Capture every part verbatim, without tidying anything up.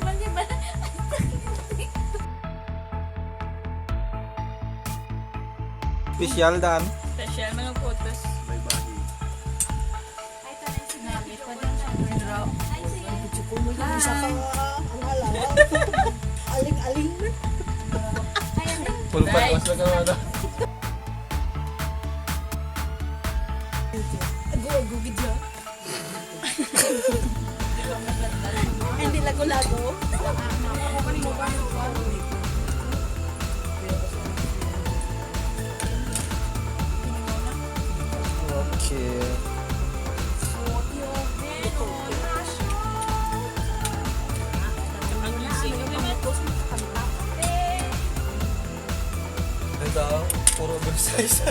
Mali ba? Special, Dan. Special mga photos. Ay, tanan si Grabe pa din siya. Ay, sige. Ang halaw. Aling-aling na. Full fat, mas lang ano. Ago-ago gid lang. Hindi lago-lago. Okay. Ito, puro oversize.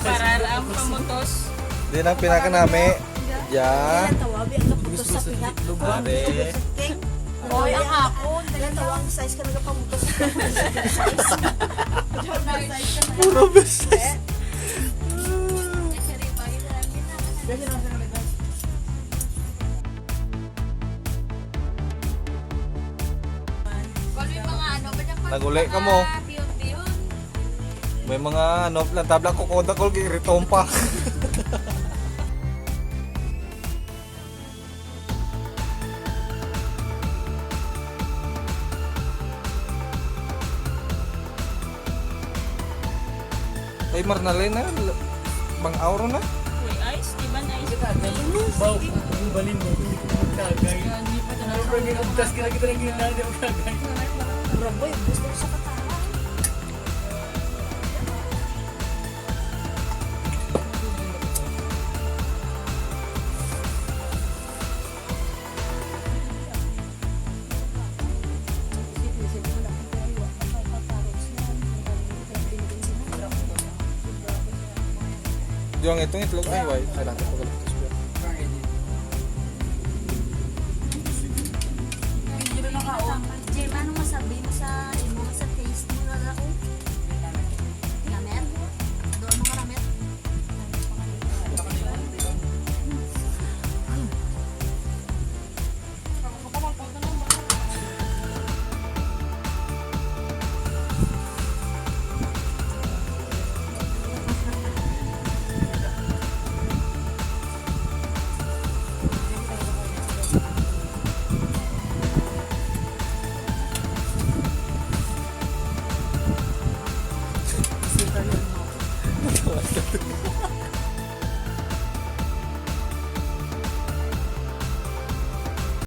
Para ang pamutos. Di na pinakanami. Ya. Tawabi ang kaputos sa pihak. Grabe. Oy, ang akon. Dala tawa ang size ka nagapamutos. Puro oversize. Naguli ka mo. May mga ano, lang tabla ko koda ko, giritom pa. Ay, Marnalay na, bang auro na? May ice, di ba na ice? Baw, ang balin mo, hindi ko magkagay. Hindi pa talaga. Pero pwede kung tas ka na kita lang yun na, hindi magkagay. Grabe, gusto ko sa katara. Di ang itong itlog ay way. Ay, natin pag-alam ko sa Jay, ano masabi mo sa imo sa taste mo na ako?